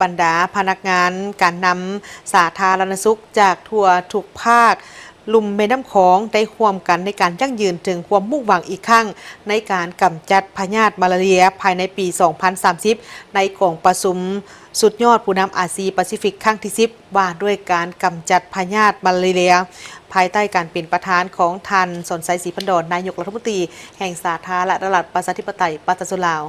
ບັນດາພະນັກງານການນຳສາທາລະນະສຸກຈາກທົ່ວທຸກພາກລຸ່ມແມ່ນ້ຳຂອງ ໄດ້ຮ່ວມກັນໃນການຢັ້ງຢືນເຖິງຄວາມມຸ່ງຫວັງອີກຄັ້ງ ໃນການກຳຈັດພະຍາດມາລາເຣຍພາຍໃນປີສອງພັນສາມສິບ ໃນກອງປະຊຸມສຸດຍອດຜູ້ນຳອາຊີປາຊີຟິກຄັ້ງທີສິບ ວ່າດ້ວຍການກຳຈັດພະຍາດມາລາເຣຍ ພາຍໃຕ້ການເປັນປະທານຂອງທ່ານ ສອນໄຊ ສີພັນດອນ ນາຍົກລັດຖະມົນຕີແຫ່ງສາທາລະນະລັດ ປະຊາທິປະໄຕ ປະຊາຊົນລາວ.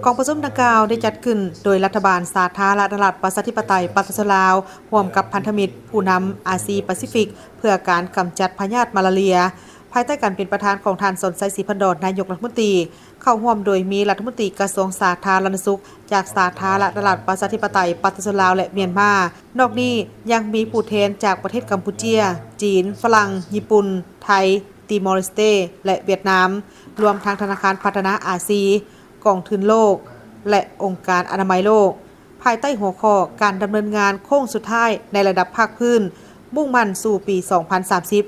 ກອງປະຊຸມດັ່ງກ່າວໄດ້ຈັດຂຶ້ນໂດຍລັດຖະບານສາທາລະນະລັດ ປະຊາທິປະໄຕ ປະຊາຊົນລາວ ຮ່ວມກັບພັນທະມິດຜູ້ນຳອາຊີປາຊີຟິກ ເພື່ອການກຳຈັດພະຍາດມາລາເຣຍ ພາຍໃຕ້ການເປັນປະທານຂອງທ່ານ ສອນໄຊ ສີພັນດອນ ນາຍົກລັດຖະມົນຕີ, ເຂົ້າຮ່ວມໂດຍມີລັດຖະມົນຕີກະຊວງສາທາລະນະສຸກ ຈາກສາທາລະນະລັດ ປະຊາທິປະໄຕ ປະຊາຊົນລາວ ແລະ ມຽນມາ. ນອກນີ້ຍັງມີຜູ້ແທນຈາກປະເທດກຳປູເຈຍ, ຈີນ, ຝຣັ່ງ, ຍີ່ປຸ່ນ, ໄທ, ຕີມໍເລສເຕ ແລະ ຫວຽດນາມ, ລວມທັງທະນາຄານພັດທະນາອາຊີ, ກອງທຶນໂລກ ແລະ ອົງການອະນາໄມໂລກ, ພາຍໃຕ້ຫົວຂໍ້ການດຳເນີນງານໂຄ້ງສຸດທ້າຍໃນລະດັບພາກພື້ນ, ມຸ່ງໝັ້ນສູ່ປີສອງພັນສາມສິບ.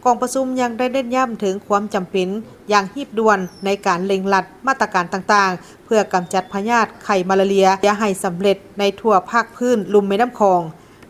ກອງປະຊຸມຍັງໄດ້ເນັ້ນຢ້ຳເຖິງຄວາມຈຳເປັນຢ່າງຮີບດ່ວນໃນການເລັ່ງລັດມາດຕະການຕ່າງໆ ເພື່ອກຳຈັດພະຍາດໄຂ້ມາລາເຣຍໃຫ້ສຳເລັດໃນທົ່ວພາກພື້ນລຸ່ມແມ່ນ້ຳຂອງ.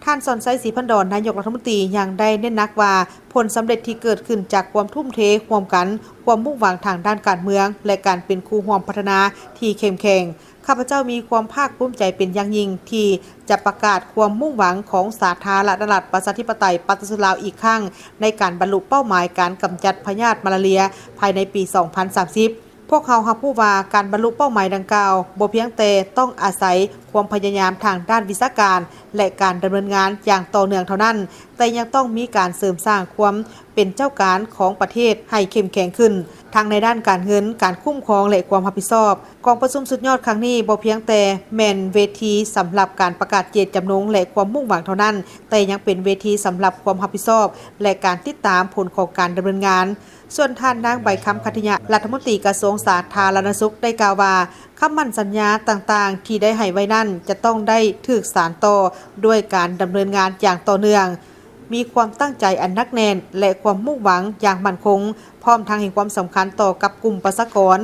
ທ່ານ ສອນໄຊ ສີພັນດອນ ນາຍົກລັດຖະມົນຕີ ຍັງໄດ້ເນັ້ນໜັກວ່າ ຜົນສຳເລັດທີ່ເກີດຂຶ້ນຈາກຄວາມທຸ່ມເທຮ່ວມກັນ, ຄວາມມຸ່ງຫວັງທາງດ້ານການເມືອງ ແລະ ການເປັນຄູ່ຮ່ວມພັດທະນາທີ່ເຂັ້ມແຂງ. ຂ້າພະເຈົ້າມີຄວາມພາກພູມໃຈເປັນຢ່າງຍິ່ງທີ່ຈະປະກາດຄວາມມຸ່ງຫວັງຂອງສາທາລະນະລັດ ປະຊາທິປະໄຕ ປະຊາຊົນລາວອີກຄັ້ງ ໃນການບັນລຸເປົ້າໝາຍການກຳຈັດພະຍາດມາລາເຣຍພາຍໃນປີສອງພັນສາມສິບ. ພວກເຮົາຮັບຮູ້ວ່າການບັນລຸເປົ້າໝາຍດັ່ງກ່າວ ບໍ່ພຽງແຕ່ຕ້ອງອາໄສຄວາມພະຍາຍາມທາງດ້ານວິຊາການ ແລະ ການດຳເນີນງານຢ່າງຕໍ່ເນື່ອງເທົ່ານັ້ນ, ແຕ່ຍັງຕ້ອງມີການເສີມສ້າງຄວາມເປັນເຈົ້າການຂອງປະເທດໃຫ້ເຂັ້ມແຂງຂຶ້ນ, ທັງໃນດ້ານການເງິນ, ການຄຸ້ມຄອງ ແລະ ຄວາມຮັບຜິດຊອບ. ກອງປະຊຸມສຸດຍອດຄັ້ງນີ້ບໍ່ພຽງແຕ່ແມ່ນເວທີສຳລັບການປະກາດເຈດຈຳນົງ ແລະ ຄວາມມຸ່ງຫວັງເທົ່ານັ້ນ, ແຕ່ຍັງເປັນເວທີສຳລັບຄວາມຮັບຜິດຊອບ ແລະ ການຕິດຕາມຜົນຂອງການດຳເນີນງານ. ສ່ວນທ່ານນາງ ໃບຄຳ ຂັດຕິຍະ ລັດຖະມົນຕີກະຊວງສາທາລະນະສຸກ ໄດ້ກ່າວວ່າ ຄຳໝັ້ນສັນຍາຕ່າງໆທີ່ໄດ້ໃຫ້ໄວ້ນັ້ນ ຈະຕ້ອງໄດ້ຖືກສານຕໍ່ດ້ວຍການດຳເນີນງານຢ່າງຕໍ່ເນື່ອງ, ມີຄວາມຕັ້ງໃຈອັນໜັກແໜ້ນ ແລະ ຄວາມມຸ່ງຫວັງຢ່າງໝັ້ນຄົງ, ພ້ອມທັງໃຫ້ຄວາມສຳຄັນຕໍ່ກັບກຸ່ມປະຊາກອນ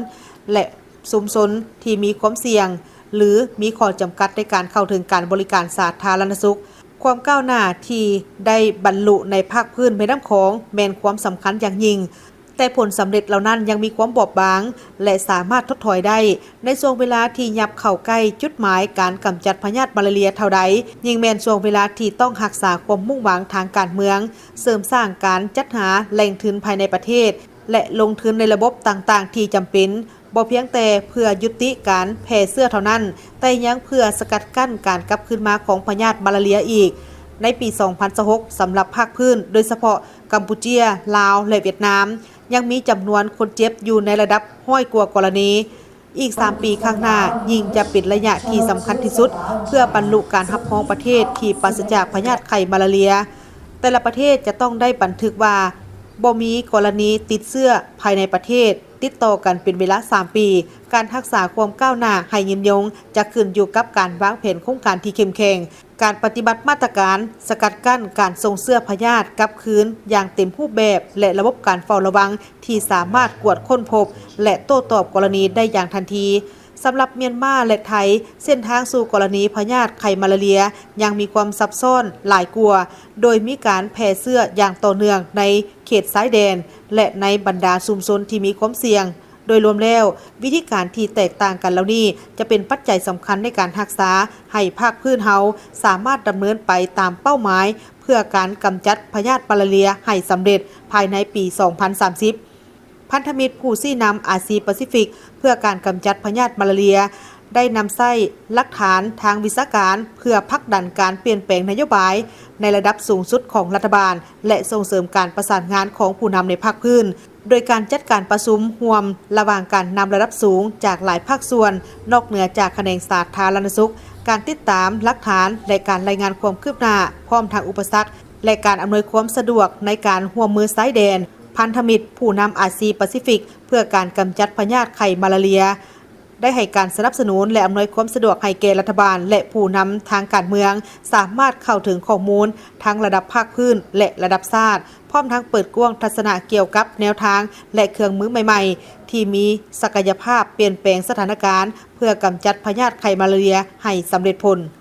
ແລະ ຊຸມຊົນທີ່ມີຄວາມສ່ຽງ ຫຼື ມີຂໍ້ຈຳກັດໃນການເຂົ້າເຖິງການບໍລິການສາທາລະນະສຸກ. ຄວາມກ້າວໜ້າທີ່ໄດ້ບັນລຸໃນພາກພື້ນແມ່ນ້ຳຂອງແມ່ນຄວາມສຳຄັນຢ່າງຍິ່ງ, ແຕ່ຜົນສຳເລັດເຫຼົ່ານັ້ນຍັງມີຄວາມບອບບາງ ແລະ ສາມາດທົດຖອຍໄດ້. ໃນຊ່ວງເວລາທີ່ຫຍັບເຂົ້າໃກ້ຈຸດໝາຍການກຳຈັດພະຍາດມາລາເຣຍເທົ່າໃດ, ຍິ່ງແມ່ນຊ່ວງເວລາທີ່ຕ້ອງຮັກສາຄວາມມຸ່ງຫວັງທາງການເມືອງ, ເສີມສ້າງການຈັດຫາແຫຼ່ງທຶນພາຍໃນປະເທດ ແລະ ລົງທຶນໃນລະບົບຕ່າງໆທີ່ຈຳເປັນ, ບໍ່ພຽງແຕ່ເພື່ອຍຸຕິການແຜ່ເຊື້ອເທົ່ານັ້ນ, ແຕ່ຍັງເພື່ອສະກັດກັ້ນການກັບຄືນມາຂອງພະຍາດມາລາເຣຍອີກ. ໃນປີສອງພັນຊາວຫົກ ສຳລັບພາກພື້ນ, ໂດຍສະເພາະກຳປູເຈຍ, ລາວ ແລະ ຫວຽດນາມ, ຍັງມີຈຳນວນຄົນເຈັບຢູ່ໃນລະດັບຮ້ອຍກວ່າກໍລະນີ. ອີກສາມປີຂ້າງໜ້າ ຍິ່ງຈະເປັນໄລຍະທີ່ສຳຄັນທີ່ສຸດ ເພື່ອບັນລຸການຮັບຮອງປະເທດທີ່ປາສະຈາກພະຍາດໄຂ້ມາລາເຣຍ. ແຕ່ລະປະເທດຈະຕ້ອງໄດ້ບັນທຶກວ່າ ບໍ່ມີກໍລະນີຕິດເຊື້ອພາຍໃນປະເທດ ຕິດຕໍ່ກັນເປັນເວລາສາມປີ. ການຮັກສາຄວາມກ້າວໜ້າໃຫ້ຍືນຍົງ ຈະຂຶ້ນຢູ່ກັບການວາງແຜນໂຄງການທີ່ເຂັ້ມແຂງ, ການປະຕິບັດມາດຕະການສະກັດກັ້ນການສົ່ງເຊື້ອພະຍາດກັບຄືນຢ່າງເຕັມຮູບແບບ ແລະ ລະບົບການເຝົ້າລະວັງທີ່ສາມາດກວດຄົ້ນພົບ ແລະ ໂຕ້ຕອບກໍລະນີໄດ້ຢ່າງທັນທີ. ສຳລັບມຽນມາ ແລະ ໄທ, ເສັ້ນທາງສູ່ກໍລະນີພະຍາດໄຂ້ມາລາເຣຍຍັງມີຄວາມຊັບຊ້ອນຫຼາຍກວ່າ, ໂດຍມີການແຜ່ເຊື້ອຢ່າງຕໍ່ເນື່ອງໃນເຂດຊາຍແດນ ແລະ ໃນບັນດາຊຸມຊົນທີ່ມີຄວາມສ່ຽງ. ໂດຍລວມແລ້ວ, ວິທີການທີ່ແຕກຕ່າງກັນເຫຼົ່ານີ້ ຈະເປັນປັດໄຈສຳຄັນໃນການຮັກສາໃຫ້ພາກພື້ນເຮົາສາມາດດຳເນີນໄປຕາມເປົ້າໝາຍ ເພື່ອການກຳຈັດພະຍາດມາລາເຣຍໃຫ້ສຳເລັດພາຍໃນປີສອງພັນສາມສິບ. ພັນທະມິດຜູ້ຊີ້ນຳອາຊີປາຊີຟິກເພື່ອການກຳຈັດພະຍາດມາລາເຣຍ ໄດ້ນຳໃຊ້ຫຼັກຖານທາງວິຊາການ ເພື່ອຜັກດັນການປ່ຽນແປງນະໂຍບາຍໃນລະດັບສູງສຸດຂອງລັດຖະບານ ແລະ ສົ່ງເສີມການປະສານງານຂອງຜູ້ນຳໃນພາກພື້ນ, ໂດຍການຈັດການປະຊຸມຮ່ວມລະຫວ່າງການນຳລະດັບສູງຈາກຫຼາຍພາກສ່ວນ, ນອກເໜືອຈາກຂະແໜງສາທາລະນະສຸກ, ການຕິດຕາມຫຼັກຖານ ແລະ ການລາຍງານຄວາມຄືບໜ້າ, ພ້ອມທັງອຸປະສັກ ແລະ ການອຳນວຍຄວາມສະດວກໃນການຮ່ວມມືຊາຍແດນ, ພັນທະມິດຜູ້ນຳອາຊີປາຊີຟິກ ເພື່ອການກຳຈັດພະຍາດໄຂ້ມາລາເຣຍ. ໄດ້ໃຫ້ການສະໜັບສະໜູນ ແລະ ອຳນວຍຄວາມສະດວກໃຫ້ແກ່ລັດຖະບານ ແລະ ຜູ້ນຳທາງການເມືອງ ສາມາດເຂົ້າເຖິງຂໍ້ມູນທັງລະດັບພາກພື້ນ ແລະ ລະດັບຊາດ, ພ້ອມທັງເປີດກວ້າງທັດສະນະກ່ຽວກັບແນວທາງ ແລະ ເຄື່ອງມືໃໝ່ໆ ທີ່ມີສັກກະຍະພາບປ່ຽນແປງສະຖານະການ ເພື່ອກຳຈັດພະຍາດໄຂ້ມາລາເຣຍໃຫ້ສຳເລັດຜົນ.